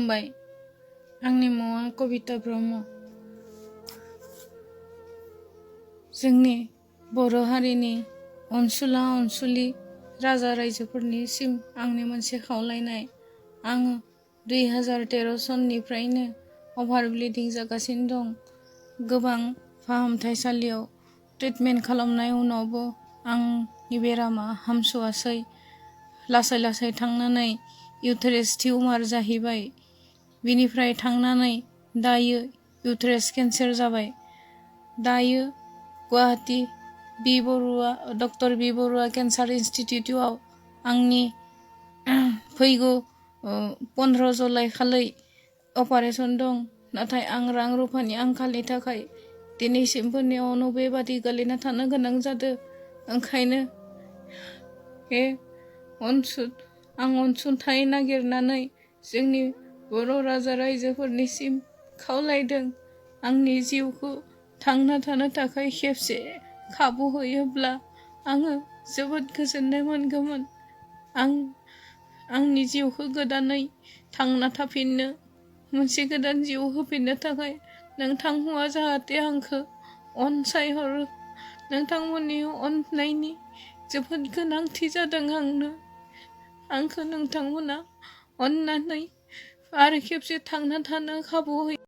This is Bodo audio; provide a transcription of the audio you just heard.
खुलुमबाय। आंनि मुङा कबिता ब्रह्म। जोंनि बर' हारिनि अनसुला अनसुलि राजा रायजोफोरनिसिम आंनि मोनसे खावलायनाय। आङो 2013 सननिफ्रायनो अभार ब्लिडिं जागासिनो दं। गोबां फाहामथायसालियाव ट्रिटमेन्ट खालामनाय उनावबो आंनि बेरामा हामस'आसै। लासै थांनानै इउथेरास टिउमार जाहैबाय। बिनिफ्राय थांनानै दायो इउथेरास केन्सार जाबाय। दायो गुवाहाटी डक्टर बि बरुवा केन्सार इन्स्टिटिउटआव आंनि फैगौ 15 जुलाइ खालि अपारेशन दं। नाथाय आं रां रुफानि आंखालनि थाखाय दिनैसिमफोरनियावनो बेबादि गोलैना थानो गोनां जादों। ओंखायनो आं अनसुंथाइ नागिरनानै जोंनि बर' राजा रायजोफोरनिसिम खावलायदों। आंनि जिउखौ थांना थानो थाखाय खेबसे खाबु होयोब्ला आङो जोबोद गोजोननाय मोनगौमोन। आंनि जिउखौ गोदानै थांना थाफिननो, मोनसे गोदान जिउ होफिननो थाखाय नोंथांमोना जाहाथे आंखौ अनसायहरो। नोंथांमोननि अननायनि जोबोद गोनांथि जादों आंखौ नोंथांमोना अननानै आरो खेबसे थांना थानो खाबु होयो।